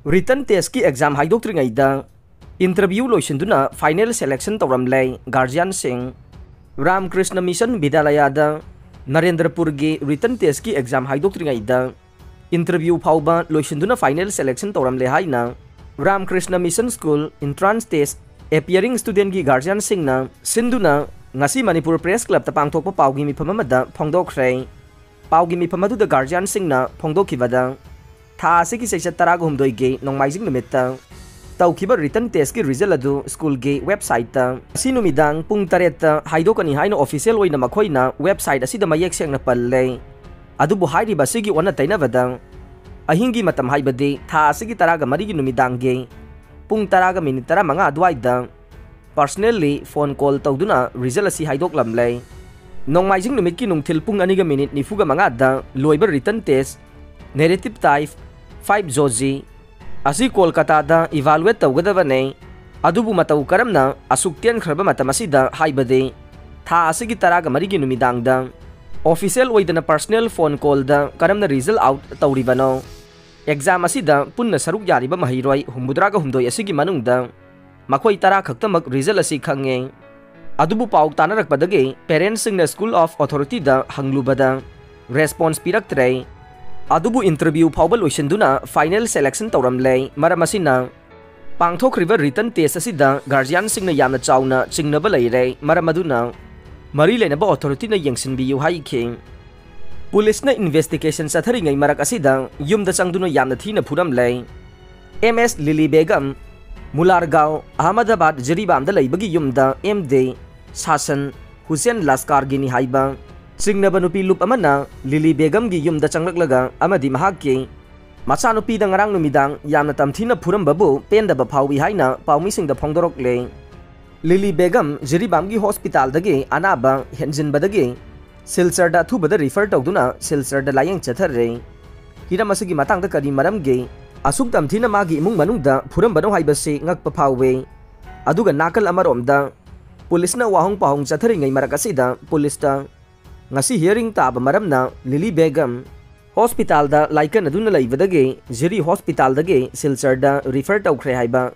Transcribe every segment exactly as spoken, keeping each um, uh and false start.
Written testꯀꯤ exam ꯍꯥꯏꯗꯣꯛꯇ꯭ꯔꯤꯉꯩꯗ interview ꯂꯣꯏꯁꯤꯟꯗꯨꯅ final selection ꯇꯧꯔꯝꯂꯦ guardianꯁꯤꯡ꯫ ꯔꯥꯝꯀ꯭ꯔꯤꯁꯅ ꯃꯤꯁꯟ ꯕꯤꯗ꯭ꯌꯥꯂꯌꯥꯗ ꯅꯔꯦꯟꯗ꯭ꯔꯄꯨꯔꯒꯤ written testꯀꯤ exam ꯍꯥꯏꯗꯣꯛꯇ꯭ꯔꯤꯉꯩꯗ interview ꯐꯥꯎꯕ ꯂꯣꯏꯁꯤꯟꯗꯨꯅ final selection ꯇꯧꯔꯝꯂꯦ ꯍꯥꯏꯅ Ramakrishna mission school entrance test appearing studentꯀꯤ guardianꯁꯤꯡꯅ ꯁꯤꯟꯗꯨꯅ ꯉꯁꯤ ꯃꯅꯤꯄꯨꯔ ꯄ꯭ꯔꯦꯁ ꯀ꯭ꯂꯕꯇ ꯄꯥꯡꯊꯣꯛꯄ ꯄꯥꯎꯒꯤ ꯃꯤꯐꯝ ꯑꯃꯗ ꯐꯣꯡꯗꯣꯛꯈ꯭ꯔꯦ꯫ ꯄꯥꯎꯒꯤ ꯃꯤꯐꯝ ꯑꯗꯨꯗ guardianꯁꯤꯡꯅ ꯐꯣꯡꯗꯣꯛꯈꯤꯕꯗ, ꯊꯥ ꯑꯁꯤꯒꯤ ꯆꯩꯆꯠ ꯇꯔꯥꯒ ꯍꯨꯝꯗꯣꯏꯒꯤ ꯅꯣꯡꯃꯥꯏꯖꯤꯡ ꯅꯨꯃꯤꯠꯇ ꯇꯧꯈꯤꯕ written testꯀꯤ result ꯑꯗꯨ ꯁ꯭ꯀꯨꯜꯒꯤ websiteꯇ ꯉꯁꯤ ꯅꯨꯃꯤꯗꯥꯡ ꯄꯨꯡ ꯇꯔꯦꯠꯇ ꯍꯥꯏꯗꯣꯛꯀꯅꯤ ꯍꯥꯏꯅ official ꯑꯣꯏꯅ ꯃꯈꯣꯏꯅ website ꯑꯁꯤꯗ ꯃꯌꯦꯛ ꯁꯦꯡꯅ ꯄꯜꯂꯦ꯫ ꯑꯗꯨꯕꯨ ꯍꯥꯏꯔꯤꯕ ꯑꯁꯤꯒꯤ ꯑꯣꯟꯅ ꯇꯩꯅꯕꯗ ꯑꯍꯤꯡꯒꯤ ꯃꯇꯝ, ꯍꯥꯏꯕꯗꯤ ꯊꯥ ꯑꯁꯤꯒꯤ ꯇꯔꯥꯒ ꯃꯔꯤꯒꯤ ꯅꯨꯃꯤꯗꯥꯡꯒꯤ ꯄꯨꯡ ꯇꯔꯥꯒ ꯃꯤꯅꯤꯠ ꯇꯔꯥꯃꯉꯥ ꯑꯗꯨꯋꯥꯏꯗ personally phone call ꯇꯧꯗꯨꯅ result ꯑꯁꯤ ꯍꯥꯏꯗꯣꯛꯂꯝꯂꯦ꯫ ꯅꯣꯡꯃꯥꯏꯖꯤꯡ ꯅꯨꯃꯤꯠꯀꯤ ꯅꯨꯡꯊꯤꯜ ꯄꯨꯡ ꯑꯅꯤꯒ ꯃꯤꯅꯤꯠ ꯅꯤꯐꯨꯒ ꯃꯉꯥꯗ ꯂꯣꯏꯕ written test narrative type five G ꯑꯁꯤ ꯀꯣꯜꯀꯇꯥꯗ evaluate ꯇꯧꯒꯗꯕꯅꯦ꯫ ꯑꯗꯨꯕꯨ ꯃꯇꯧ ꯀꯔꯝꯅ ꯑꯁꯨꯛ ꯇꯦꯟꯈ꯭ꯔꯕ ꯃꯇꯝ ꯑꯁꯤꯗ, ꯍꯥꯏꯕꯗꯤ ꯊꯥ ꯑꯁꯤꯒꯤ ꯇꯔꯥꯒ ꯃꯔꯤꯒꯤ ꯅꯨꯃꯤꯗꯥꯡꯗ official ꯑꯣꯏꯗꯅ personal phone callꯗ ꯀꯔꯝꯅ result out ꯇꯧꯔꯤꯕꯅꯣ? Exam ꯑꯁꯤꯗ ꯄꯨꯟꯅ ꯁꯔꯨꯛ ꯌꯥꯔꯤꯕ ꯃꯍꯩꯔꯣꯏ ꯍꯨꯝꯐꯨꯇꯔꯥꯒ ꯍꯨꯝꯗꯣꯏ ꯑꯁꯤꯒꯤ ꯃꯅꯨꯡꯗ ꯃꯈꯣꯏ ꯇꯔꯥ ꯈꯛꯇꯃꯛ result ꯑꯁꯤ ꯈꯪꯉꯦ꯫ ꯑꯗꯨꯕꯨ ꯄꯥꯎ ꯇꯥꯅꯔꯛꯄꯗꯒꯤ parentsꯁꯤꯡꯅ School of Authorityꯗ ꯍꯪꯂꯨꯕꯗ response ꯄꯤꯔꯛꯇ꯭ꯔꯦ꯫ ꯑꯗꯨꯕꯨ interview ꯐꯥꯎꯕ ꯂꯣꯏꯁꯤꯟꯗꯨꯅ final selection ꯇꯧꯔꯝꯂꯦ꯫ ꯃꯔꯝ ꯑꯁꯤꯅ ꯄꯥꯡꯊꯣꯛꯈ꯭ꯔꯤꯕ written test ꯑꯁꯤꯗ guardianꯁꯤꯡꯅ ꯌꯥꯝꯅ ꯆꯥꯎꯅ ꯆꯤꯡꯅꯕ ꯂꯩꯔꯦ꯫ ꯃꯔꯝ ꯑꯗꯨꯅ ꯃꯔꯤ ꯂꯩꯅꯕ authorityꯅ ꯌꯦꯡꯁꯤꯟꯕꯤꯌꯨ ꯍꯥꯏꯈꯤ꯫ ꯄꯨꯂꯤꯁꯅ investigation ꯆꯠꯊꯔꯤꯉꯩ ꯃꯔꯛ ꯑꯁꯤꯗ ꯌꯨꯝꯗ ꯆꯪꯗꯨꯅ ꯌꯥꯝꯅ ꯊꯤꯅ ꯐꯨꯔꯝꯂꯦ꯫ ꯑꯦꯝ ꯑꯦꯁ ꯂꯤꯂꯤ ꯕꯦꯒꯝ, ꯃꯨꯂꯥꯔꯒꯥꯎ, ꯑꯍꯃꯗꯥꯕꯥꯗ ꯖꯤꯔꯤꯕꯥꯝꯗ ꯂꯩꯕꯒꯤ ꯌꯨꯝꯗ ꯑꯦꯝ ꯗꯤ ꯁꯥꯁꯟ ꯍꯨꯁꯦꯟ ꯂꯁꯀꯥꯔꯒꯤꯅꯤ ꯍꯥꯏꯕ ꯆꯤꯡꯅꯕ ꯅꯨꯄꯤ ꯂꯨꯞ ꯑꯃꯅ ꯂꯤꯂꯤ ꯕꯦꯒꯝꯒꯤ ꯌꯨꯝꯗ ꯆꯪꯂꯛꯂꯒ ꯑꯃꯗꯤ ꯃꯍꯥꯛꯀꯤ ꯃꯆꯥꯅꯨꯄꯤꯗ ꯉꯔꯥꯡ ꯅꯨꯃꯤꯗꯥꯡ ꯌꯥꯝꯅ ꯇꯝꯊꯤꯅ ꯐꯨꯔꯝꯕꯕꯨ ꯄꯦꯟꯗꯕ ꯐꯥꯎꯏ ꯍꯥꯏꯅ ꯄꯥꯎꯃꯤꯁꯤꯡꯗ ꯐꯣꯡꯗꯣꯔꯛꯂꯦ꯫ ꯂꯤꯂꯤ ꯕꯦꯒꯝ ꯖꯤꯔꯤꯕꯥꯝꯒꯤ ꯍꯣꯁꯄꯤꯇꯥꯜꯗꯒꯤ ꯑꯅꯥꯕ ꯍꯦꯟꯖꯤꯟꯕꯗꯒꯤ ꯁꯤꯜꯆꯔꯗ ꯑꯊꯨꯕꯗ refer ꯇꯧꯗꯨꯅ ꯁꯤꯜꯆꯔꯗ ꯂꯥꯌꯦꯡ ꯆꯠꯊꯔꯦ꯫ ꯍꯤꯔꯝ ꯑꯁꯤꯒꯤ ꯃꯇꯥꯡꯗ ꯀꯔꯤ ꯃꯔꯝꯒꯤ ꯑꯁꯨꯛ ꯇꯝꯊꯤꯅ ꯃꯥꯒꯤ ꯏꯃꯨꯡ ꯃꯅꯨꯡꯗ ꯐꯨꯔꯝꯕꯅꯣ ꯍꯥꯏꯕꯁꯤ ꯉꯛꯄ ꯐꯥꯎꯏ꯫ ꯑꯗꯨꯒ ꯅꯥꯀꯜ ꯑꯃꯔꯣꯝꯗ ꯄꯨꯂꯤꯁꯅ ꯋꯥꯍꯪ ꯄꯥꯎꯍꯪ ꯆꯠꯊꯔꯤꯉꯩ ꯃꯔꯛ ꯑꯁꯤꯗ ꯄꯨꯂꯤꯁꯇ ꯉꯁꯤ hearing ꯇꯥꯕ ꯃꯔꯝꯅ ꯂꯤꯂꯤ ꯕꯦꯒꯝ ꯍꯣꯁꯄꯤꯇꯥꯜꯗ ꯂꯥꯏꯀꯠꯅꯗꯨꯅ ꯂꯩꯕꯗꯒꯤ ꯖꯤꯔꯤ ꯍꯣꯁꯄꯤꯇꯥꯜꯗꯒꯤ ꯁꯤꯜꯆꯔꯗ ꯔꯤꯐꯔ ꯇꯧꯈ꯭ꯔꯦ ꯍꯥꯏꯕ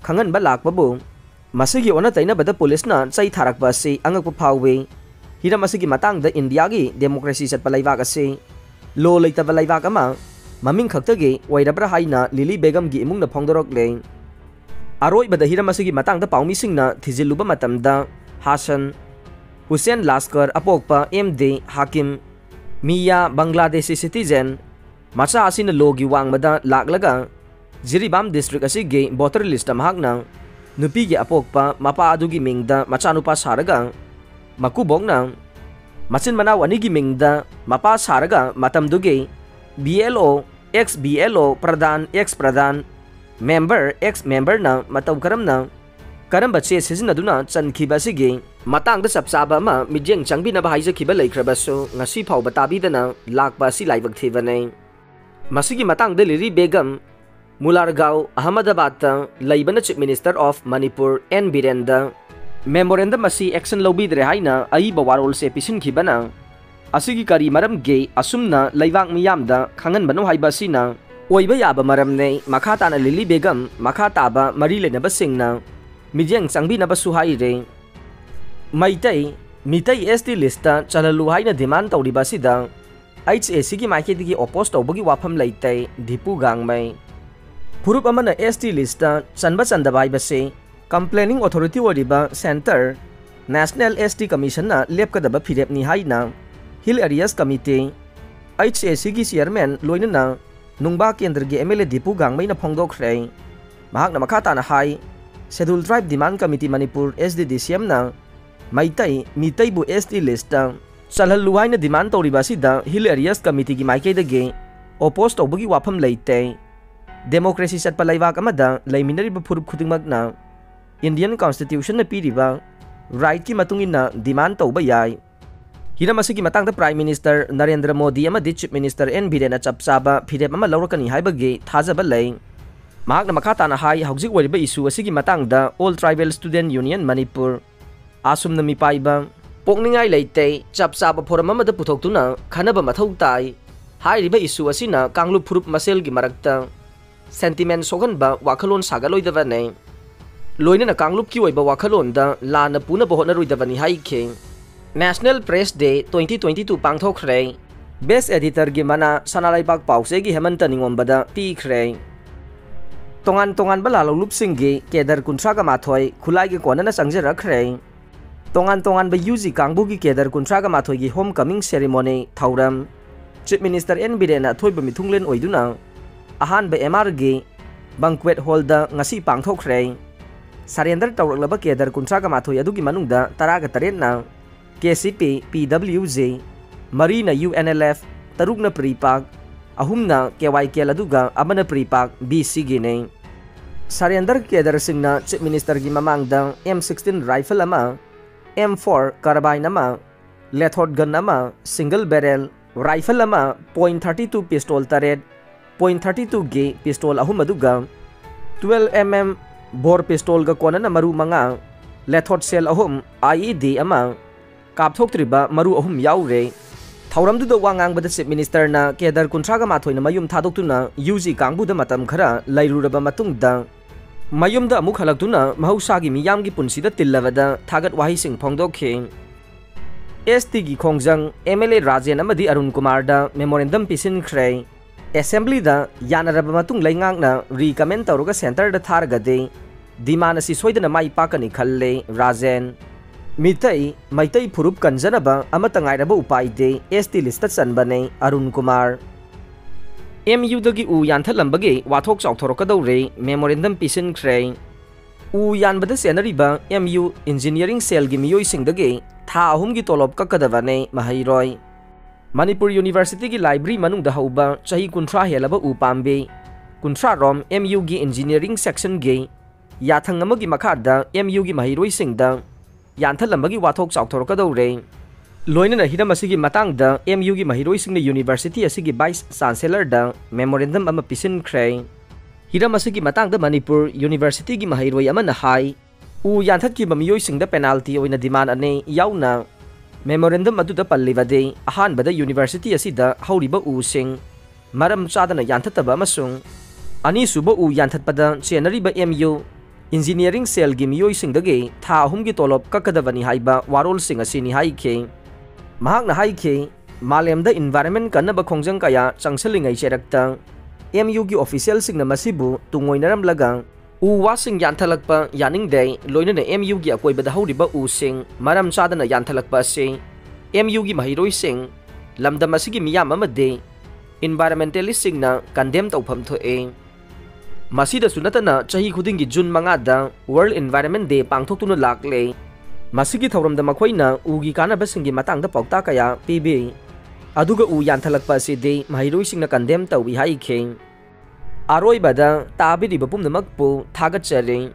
ꯈꯪꯍꯟꯕ ꯂꯥꯛꯄꯕꯨ ꯃꯁꯤꯒꯤ ꯑꯣꯟꯅ ꯇꯩꯅꯕꯗ ꯄꯨꯂꯤꯁꯅ ꯆꯩ ꯊꯥꯔꯛꯄ ꯑꯁꯤ ꯑꯉꯛꯄ ꯐꯥꯎꯏ꯫ ꯍꯤꯔꯝ ꯑꯁꯤꯒꯤ ꯃꯇꯥꯡꯗ ꯏꯟꯗꯤꯌꯥꯒꯤ ꯗꯦꯃꯣꯀ꯭ꯔꯦꯁꯤ ꯆꯠꯄ ꯂꯩꯕꯥꯛ ꯑꯁꯤ ꯂꯣ ꯂꯩꯇꯕ ꯂꯩꯕꯥꯛ ꯑꯃ ꯃꯃꯤꯡ ꯈꯛꯇꯒꯤ ꯑꯣꯏꯔꯕ꯭ꯔꯥ ꯍꯥꯏꯅ ꯂꯤꯂꯤ ꯕꯦꯒꯝꯒꯤ ꯏꯃꯨꯡꯅ ꯐꯣꯡꯗꯣꯔꯛꯂꯦ꯫ ꯑꯔꯣꯏꯕꯗ ꯍꯤꯔꯝ ꯑꯁꯤꯒꯤ ꯃꯇꯥꯡꯗ ꯄꯥꯎꯃꯤꯁꯤꯡꯅ ꯊꯤꯖꯤꯜꯂꯨꯕ ꯃꯇꯝꯗ ꯍꯥꯁꯟ ꯍꯨꯁꯦꯟ ꯂꯥꯁꯀꯔ ꯑꯄꯣꯛꯄ M D Hakim Miya Bangladeshi citizen ꯃꯆꯥ ꯑꯁꯤꯅ ꯂꯣꯒꯤ ꯋꯥꯡꯃꯗ ꯂꯥꯛꯂꯒ ꯖꯤꯔꯤꯕꯥꯝ ꯗꯤꯁꯇ꯭ꯔꯤꯛ ꯑꯁꯤꯒꯤ ꯚꯣꯇꯔ ꯂꯤꯁꯇ ꯃꯍꯥꯛꯅ ꯅꯨꯄꯤꯒꯤ ꯑꯄꯣꯛꯄ ꯃꯄꯥ ꯑꯗꯨꯒꯤ ꯃꯤꯡꯗ ꯃꯆꯥꯅꯨꯄꯥ ꯁꯥꯔꯒ ꯃꯀꯨꯕꯣꯛꯅ ꯃꯆꯤꯟ ꯃꯅꯥꯎ ꯑꯅꯤꯒꯤ ꯃꯤꯡꯗ ꯃꯄꯥ ꯁꯥꯔꯒ ꯃꯇꯝꯗꯨꯒꯤ ꯕꯤ ꯑꯦꯜ ꯑꯣ, ꯑꯦꯛꯁ ꯕꯤ ꯑꯦꯜ ꯑꯣ, ꯄ꯭ꯔꯙꯥꯟ, ꯑꯦꯛꯁ ꯄ꯭ꯔꯙꯥꯟ, ꯃꯦꯝꯕꯔ, ꯑꯦꯛꯁ ꯃꯦꯝꯕꯔꯅ ꯃꯇꯧ ꯀꯔꯝꯅ ꯀꯔꯝꯕ ꯆꯦ ꯁꯤꯖꯤꯟꯅꯗꯨꯅ ꯆꯟꯈꯤꯕ ꯑꯁꯤꯒꯤ ꯃꯇꯥꯡꯗ ꯆꯞ ꯆꯥꯕ ꯑꯃ ꯃꯤꯠꯌꯦꯡ ꯆꯪꯕꯤꯅꯕ ꯍꯥꯏꯖꯈꯤꯕ ꯂꯩꯈ꯭ꯔꯕꯁꯨ ꯉꯁꯤ ꯐꯥꯎꯕ ꯇꯥꯕꯤꯗꯅ ꯂꯥꯛꯄ ꯑꯁꯤ ꯂꯥꯏꯕꯛ ꯊꯤꯕꯅꯤ꯫ ꯃꯁꯤꯒꯤ ꯃꯇꯥꯡꯗ ꯂꯤꯂꯤ ꯕꯦꯒꯝ ꯃꯨꯂꯥꯔꯒꯥꯎ ꯑꯍꯃꯗꯥꯕꯥꯗꯇ ꯂꯩꯕꯅ Chief Minister of Manipur N ꯕꯤꯔꯦꯟꯗ ꯃꯦꯃꯣꯔꯦꯟꯗꯝ ꯑꯁꯤ action ꯂꯧꯕꯤꯗ꯭ꯔꯦ ꯍꯥꯏꯅ ꯑꯏꯕ ꯋꯥꯔꯣꯜꯁꯦ ꯄꯤꯁꯤꯟꯈꯤꯕꯅ ꯑꯁꯤꯒꯤ ꯀꯔꯤ ꯃꯔꯝꯒꯤ ꯑꯁꯨꯝꯅ ꯂꯩꯕꯥꯛ ꯃꯤꯌꯥꯝꯗ ꯈꯪꯍꯟꯕꯅꯣ ꯍꯥꯏꯕ ꯑꯁꯤꯅ ꯑꯣꯏꯕ ꯌꯥꯕ ꯃꯔꯝꯅꯤ꯫ ꯃꯈꯥ ꯇꯥꯅ ꯂꯤꯂꯤ ꯕꯦꯒꯝ ꯃꯈꯥ ꯇꯥꯕ ꯃꯔꯤ ꯂꯩꯅꯕꯁꯤꯡꯅ ꯃꯤꯠꯌꯦꯡ ꯆꯪꯕꯤꯅꯕꯁꯨ ꯍꯥꯏꯔꯦ꯫ ꯃꯩꯇꯩ, ꯃꯤꯇꯩ ꯑꯦꯁ ꯇꯤ ꯂꯤꯁꯇ ꯆꯜꯍꯜꯂꯨ ꯍꯥꯏꯅ ꯗꯤꯃꯥꯟ ꯇꯧꯔꯤꯕ ꯑꯁꯤꯗ ꯑꯩꯆ ꯑꯦ ꯁꯤꯒꯤ ꯃꯥꯏꯀꯩꯗꯒꯤ ꯑꯣꯄꯣꯁ ꯇꯧꯕꯒꯤ ꯋꯥꯐꯝ ꯂꯩꯇꯦ, ꯗꯤꯄꯨ ꯒꯥꯡꯃꯩ꯫ ꯐꯨꯔꯨꯞ ꯑꯃꯅ ꯑꯦꯁ ꯇꯤ ꯂꯤꯁꯇ ꯆꯟꯕ ꯆꯟꯗꯕ ꯍꯥꯏꯕꯁꯤ ꯀꯝꯄ꯭ꯂꯦꯅꯤꯡ ꯑꯣꯊꯣꯔꯤꯇꯤ ꯑꯣꯏꯔꯤꯕ ꯁꯦꯟꯇꯔ ꯅꯦꯁꯅꯦꯜ ꯑꯦꯁ ꯇꯤ ꯀꯃꯤꯁꯟꯅ ꯂꯦꯞꯀꯗꯕ ꯐꯤꯔꯦꯞꯅꯤ ꯍꯥꯏꯅ ꯍꯤꯜ ꯑꯦꯔꯤꯌꯥꯁ ꯀꯃꯤꯇꯤ, ꯑꯩꯆ ꯑꯦ ꯁꯤꯒꯤ ꯆꯤꯌꯔꯃꯦꯟ ꯂꯣꯏꯅꯅ ꯅꯨꯡꯕꯥ ꯀꯦꯟꯗ꯭ꯔꯒꯤ ꯑꯦꯝ ꯑꯦꯜ ꯑꯦ ꯗꯤꯄꯨ ꯒꯥꯡꯃꯩꯅ ꯐꯣꯡꯗꯣꯛꯈ꯭ꯔꯦ꯫ ꯃꯍꯥꯛꯅ ꯃꯈꯥ ꯇꯥꯅ ꯍꯥꯏ, ꯁꯦꯗꯨꯜ ꯇ꯭ꯔꯥꯏꯕ ꯗꯤꯃꯥꯟ ꯀꯃꯤꯇꯤ ꯃꯅꯤꯄꯨꯔ, ꯑꯦꯁ ꯗꯤ ꯗꯤ ꯁꯤ ꯑꯦꯝꯅ ꯃꯩꯇꯩ, ꯃꯤꯇꯩꯕꯨ ꯑꯦꯁ ꯇꯤ ꯂꯤꯁꯇ ꯆꯜꯍꯜꯂꯨ ꯍꯥꯏꯅ ꯗꯤꯃꯥꯟ ꯇꯧꯔꯤꯕ ꯑꯁꯤꯗ ꯍꯤꯜ ꯑꯦꯔꯤꯌꯥꯁ ꯀꯃꯤꯇꯤꯒꯤ ꯃꯥꯏꯀꯩꯗꯒꯤ ꯑꯣꯄꯣꯁ ꯇꯧꯕꯒꯤ ꯋꯥꯐꯝ ꯂꯩꯇꯦ꯫ ꯗꯦꯃꯣꯀ꯭ꯔꯦꯁꯤ ꯆꯠꯄ ꯂꯩꯕꯥꯛ ꯑꯃꯗ ꯂꯩꯃꯤꯟꯅꯔꯤꯕ ꯐꯨꯔꯨꯞ ꯈꯨꯗꯤꯡꯃꯛꯅ ꯏꯟꯗꯤꯌꯟ ꯀꯟꯁꯇꯤꯇ꯭ꯌꯨꯁꯟꯅ ꯄꯤꯔꯤꯕ ꯔꯥꯏꯠꯀꯤ ꯃꯇꯨꯡ ꯏꯟꯅ ꯗꯤꯃꯥꯟ ꯇꯧꯕ ꯌꯥꯏ꯫ ꯍꯤꯔꯝ ꯑꯁꯤꯒꯤ ꯃꯇꯥꯡꯗ ꯄ꯭ꯔꯥꯏꯝ ꯃꯤꯅꯤꯁꯇꯔ ꯅꯔꯦꯟꯗ꯭ꯔ ꯃꯣꯗꯤ ꯑꯃꯗꯤ ꯆꯤꯐ ꯃꯤꯅꯤꯁꯇꯔ ꯑꯦꯟ ꯕꯤꯔꯦꯟꯅ ꯆꯞ ꯆꯥꯕ ꯐꯤꯔꯦꯞ ꯑꯃ ꯂꯧꯔꯛꯀꯅꯤ ꯍꯥꯏꯕꯒꯤ ꯊꯥꯖꯕ ꯂꯩ꯫ ꯃꯍꯥꯛꯅ ꯃꯈꯥ ꯇꯥꯅ ꯍꯥꯏ, ꯍꯧꯖꯤꯛ ꯑꯣꯏꯔꯤꯕ ꯏꯁꯨ ꯑꯁꯤꯒꯤ ꯃꯇꯥꯡꯗ All Tribal Student Union Manipur, ꯑꯁꯨꯝꯅ ꯃꯤꯄꯥꯏꯕ ꯄꯣꯛꯅꯤꯡꯉꯥꯏ ꯂꯩꯇꯦ, ꯆꯞ ꯆꯥꯕ ꯐꯣꯔꯝ ꯑꯃꯗ ꯄꯨꯊꯣꯛꯇꯨꯅ ꯈꯟꯅꯕ ꯃꯊꯧ ꯇꯥꯏ꯫ ꯍꯥꯏꯔꯤꯕ issue ꯑꯁꯤꯅ ꯀꯥꯡꯂꯨꯞ ꯐꯨꯔꯨꯞ ꯃꯁꯦꯜꯒꯤ ꯃꯔꯛꯇ sentiment ꯁꯣꯛꯍꯟꯕ ꯋꯥꯈꯜꯂꯣꯟ ꯁꯥꯒꯠꯂꯣꯏꯗꯕꯅꯤ꯫ ꯂꯣꯏꯅꯅ ꯀꯥꯡꯂꯨꯞꯀꯤ ꯑꯣꯏꯕ ꯋꯥꯈꯜꯂꯣꯟꯗ ꯂꯥꯟꯅ ꯄꯨꯅꯕ ꯍꯣꯠꯅꯔꯣꯏꯗꯕꯅꯤ ꯍꯥꯏꯈꯤ꯫ National Press Day twenty twenty two ꯄꯥꯡꯊꯣꯛꯈ꯭ꯔꯦ꯫ Best Editorꯒꯤ ꯃꯅꯥ ꯁꯅꯥꯂꯩꯕꯥꯛ ꯄꯥꯎꯆꯦꯒꯤ ꯍꯦꯃꯟꯇ ꯅꯤꯉꯣꯝꯕꯗ ꯄꯤꯈ꯭ꯔꯦ꯫ ꯇꯣꯉꯥꯟ ꯇꯣꯉꯥꯟꯕ ꯂꯥꯂꯣꯡꯂꯨꯞꯁꯤꯡꯒꯤ cadre ꯀꯨꯟꯊ꯭ꯔꯥꯒ ꯃꯥꯊꯣꯏ ꯈꯨꯠꯂꯥꯏꯒꯤ ꯀꯣꯟꯅꯅ ꯆꯪꯖꯔꯛꯈ꯭ꯔꯦ꯫ ꯇꯣꯉꯥꯟ ꯇꯣꯉꯥꯟꯕ UG ꯀꯥꯡꯕꯨꯒꯤ cadre ꯀꯨꯟꯊ꯭ꯔꯥꯒ ꯃꯥꯊꯣꯏꯒꯤ home coming ceremony ꯊꯧꯔꯝ꯫ Chief Minister N ꯕꯤꯔꯦꯟꯅ ꯑꯊꯣꯏꯕ ꯃꯤꯊꯨꯡꯂꯦꯟ ꯑꯣꯏꯗꯨꯅ ꯑꯍꯥꯟꯕ MRꯒꯤ banquet hallꯗ ꯉꯁꯤ ꯄꯥꯡꯊꯣꯛꯈ꯭ꯔꯦ꯫ Surrender ꯇꯧꯔꯛꯂꯕ cadre ꯀꯨꯟꯊ꯭ꯔꯥꯒ ꯃꯥꯊꯣꯏ ꯑꯗꯨꯒꯤ ꯃꯅꯨꯡꯗ ꯇꯔꯥꯒ ꯇꯔꯦꯠꯅ KCP, PWG, ꯃꯔꯤꯅ UNLF, ꯇꯔꯨꯛꯅ PREPAK, ꯑꯍꯨꯝꯅ KYKL ꯑꯗꯨꯒ ꯑꯃꯅ PREPAK BCꯒꯤꯅꯤ꯫ Surrender cadreꯁꯤꯡꯅ Chief Ministerꯒꯤ ꯃꯃꯥꯡꯗ M sixteen rifle ꯑꯃ, M four carbine ꯑꯃ, lethot gun ꯑꯃ, single barrel rifle ꯑꯃ, point thirty two pistol ꯇꯔꯦꯠ, point thirty twoꯒꯤ pistol ꯑꯍꯨꯝ ꯑꯗꯨꯒ twelve MM bore pistolꯒ ꯀꯣꯟꯅꯅ ꯃꯔꯨ ꯃꯉꯥ, lethot shell ꯑꯍꯨꯝ, IED ꯑꯃ, ꯀꯥꯞꯊꯣꯛꯇ꯭ꯔꯤꯕ ꯃꯔꯨ ꯑꯍꯨꯝ ꯌꯥꯎꯔꯦ꯫ ꯊꯧꯔꯝꯗꯨꯗ ꯋꯥ ꯉꯥꯡꯕꯗ Chief Ministerꯅ cadre ꯀꯨꯟꯊ꯭ꯔꯥꯒ ꯃꯥꯊꯣꯏꯅ ꯃꯌꯨꯝ ꯊꯥꯗꯣꯛꯇꯨꯅ UG ꯀꯥꯡꯕꯨꯗ ꯃꯇꯝ ꯈꯔ ꯂꯩꯔꯨꯔꯕ ꯃꯇꯨꯡꯗ ꯃꯌꯨꯝꯗ ꯑꯃꯨꯛ ꯍꯜꯂꯛꯇꯨꯅ ꯃꯍꯧꯁꯥꯒꯤ ꯃꯤꯌꯥꯝꯒꯤ ꯄꯨꯟꯁꯤꯗ ꯇꯤꯜꯂꯕꯗ ꯊꯥꯒꯠ ꯋꯥꯍꯩꯁꯤꯡ ꯐꯣꯡꯗꯣꯛꯈꯤ꯫ STꯒꯤ ꯈꯣꯡꯖꯪ, MLA ꯔꯥꯖꯦꯟ ꯑꯃꯗꯤ ꯑꯔꯨꯟ ꯀꯨꯃꯥꯔꯗ memorandum ꯄꯤꯁꯤꯟꯈ꯭ꯔꯦ꯫ Assemblyꯗ ꯌꯥꯅꯔꯕ ꯃꯇꯨꯡ ꯂꯩꯉꯥꯛꯅ recommend ꯇꯧꯔꯒ centreꯗ ꯊꯥꯔꯒꯗꯤ demand ꯑꯁꯤ ꯁꯣꯏꯗꯅ ꯃꯥꯏ ꯄꯥꯛꯀꯅꯤ ꯈꯜꯂꯦ ꯔꯥꯖꯦꯟ꯫ ꯃꯤꯇꯩ, ꯃꯩꯇꯩ ꯐꯨꯔꯨꯞ ꯀꯟꯖꯅꯕ ꯑꯃꯠꯇ ꯉꯥꯏꯔꯕ ꯎꯄꯥꯏꯗꯤ ST listꯇ ꯆꯟꯕꯅꯦ ꯑꯔꯨꯟ ꯀꯨꯃꯥꯔ꯫ MUꯗꯒꯤ ꯎ ꯌꯥꯟꯊꯠꯂꯝꯕꯒꯤ ꯋꯥꯊꯣꯛ ꯆꯥꯎꯊꯣꯔꯛꯀꯗꯧꯔꯦ memorandum ꯄꯤꯁꯤꯟꯈ꯭ꯔꯦ꯫ ꯎ ꯌꯥꯟꯕꯗ ꯆꯦꯟꯅꯔꯤꯕ MU engineering cellꯒꯤ ꯃꯤꯑꯣꯏꯁꯤꯡꯗꯒꯤ ꯊꯥ ꯑꯍꯨꯝꯒꯤ ꯇꯣꯂꯣꯞ ꯀꯛꯀꯗꯕꯅꯦ ꯃꯍꯩꯔꯣꯏ꯫ ꯃꯅꯤꯄꯨꯔ Universityꯒꯤ library ꯃꯅꯨꯡꯗ ꯍꯧꯕ ꯆꯍꯤ ꯀꯨꯟꯊ꯭ꯔꯥ ꯍꯦꯜꯂꯕ ꯎ ꯄꯥꯝꯕꯤ ꯀꯨꯟꯊ꯭ꯔꯥ ꯔꯣꯝ MUꯒꯤ engineering sectionꯒꯤ ꯌꯥꯊꯪ ꯑꯃꯒꯤ ꯃꯈꯥꯗ MUꯒꯤ ꯃꯍꯩꯔꯣꯏꯁꯤꯡꯗ ꯌꯥꯟꯊꯠꯂꯝꯕꯒꯤ ꯋꯥꯊꯣꯛ ꯆꯥꯎꯊꯣꯔꯛꯀꯗꯧꯔꯦ꯫ ꯂꯣꯏꯅꯅ ꯍꯤꯔꯝ ꯑꯁꯤꯒꯤ ꯃꯇꯥꯡꯗ MUꯒꯤ ꯃꯍꯩꯔꯣꯏꯁꯤꯡꯅ university ꯑꯁꯤꯒꯤ vice chancellorꯗ memorandum ꯑꯃ ꯄꯤꯁꯤꯟꯈ꯭ꯔꯦ꯫ ꯍꯤꯔꯝ ꯑꯁꯤꯒꯤ ꯃꯇꯥꯡꯗ ꯃꯅꯤꯄꯨꯔ Universityꯒꯤ ꯃꯍꯩꯔꯣꯏ ꯑꯃꯅ ꯍꯥꯏ, ꯎ ꯌꯥꯟꯊꯠꯈꯤꯕ ꯃꯤꯑꯣꯏꯁꯤꯡꯗ penalty ꯑꯣꯏꯅ demand ꯑꯅꯤ ꯌꯥꯎꯅ Memorandum ꯑꯗꯨꯗ ꯄꯜꯂꯤꯕꯗꯤ, ꯑꯍꯥꯟꯕꯗ university ꯑꯁꯤꯗ ꯍꯧꯔꯤꯕ ꯎꯁꯤꯡ ꯃꯔꯝ ꯆꯥꯗꯅ ꯌꯥꯟꯊꯠꯇꯕ ꯑꯃꯁꯨꯡ ꯑꯅꯤꯁꯨꯕ ꯎ ꯌꯥꯟꯊꯠꯄꯗ ꯆꯦꯟꯅꯔꯤꯕ M U engineering cellꯒꯤ ꯃꯤꯑꯣꯏꯁꯤꯡꯗꯒꯤ ꯊꯥ ꯑꯍꯨꯝꯒꯤ ꯇꯣꯂꯣꯞ ꯀꯛꯀꯗꯕꯅꯤ ꯍꯥꯏꯕ ꯋꯥꯔꯣꯜꯁꯤꯡ ꯑꯁꯤꯅꯤ ꯍꯥꯏꯈꯤ꯫ ꯃꯍꯥꯛꯅ ꯍꯥꯏꯈꯤ, ꯃꯥꯂꯦꯝꯗ environment ꯀꯟꯅꯕ ꯈꯣꯡꯖꯪ ꯀꯌꯥ ꯆꯪꯁꯤꯜꯂꯤꯉꯩ ꯆꯩꯔꯛꯇ M Uꯒꯤ officialꯁꯤꯡꯅ ꯃꯁꯤꯕꯨ ꯇꯨꯡꯑꯣꯏꯅꯔꯝꯂꯒ ꯎ ꯋꯥꯁꯤꯡ ꯌꯥꯟꯊꯠꯂꯛꯄ ꯌꯥꯅꯤꯡꯗꯦ, ꯂꯣꯏꯅꯅ M Uꯒꯤ ꯑꯀꯣꯏꯕꯗ ꯍꯧꯔꯤꯕ ꯎꯁꯤꯡ ꯃꯔꯝ ꯆꯥꯗꯅ ꯌꯥꯟꯊꯠꯂꯛꯄ ꯑꯁꯤ M Uꯒꯤ ꯃꯍꯩꯔꯣꯏꯁꯤꯡ, ꯂꯝꯗꯝ ꯑꯁꯤꯒꯤ ꯃꯤꯌꯥꯝ ꯑꯃꯗꯤ environmentalistꯁꯤꯡꯅ condemn ꯇꯧꯐꯝ ꯊꯣꯛꯏ꯫ ꯃꯁꯤꯗꯁꯨ ꯅꯠꯇꯅ, ꯆꯍꯤ ꯈꯨꯗꯤꯡꯒꯤ ꯖꯨꯟ ꯃꯉꯥꯗ World Environment Day ꯄꯥꯡꯊꯣꯛꯇꯨꯅ ꯂꯥꯛꯂꯦ꯫ ꯃꯁꯤꯒꯤ ꯊꯧꯔꯝꯗ ꯃꯈꯣꯏꯅ ꯎꯒꯤ ꯀꯥꯟꯅꯕꯁꯤꯡꯒꯤ ꯃꯇꯥꯡꯗ ꯄꯥꯎꯇꯥꯛ ꯀꯌꯥ ꯄꯤꯕꯤ꯫ ꯑꯗꯨꯒ ꯎ ꯌꯥꯟꯊꯠꯂꯛꯄ ꯑꯁꯤꯗꯤ ꯃꯍꯩꯔꯣꯏꯁꯤꯡꯅ condemn ꯇꯧꯏ ꯍꯥꯏꯈꯤ꯫ ꯑꯔꯣꯏꯕꯗ ꯇꯥꯕꯤꯔꯤꯕ ꯄꯨꯝꯅꯃꯛꯄꯨ ꯊꯥꯒꯠꯆꯔꯤ꯫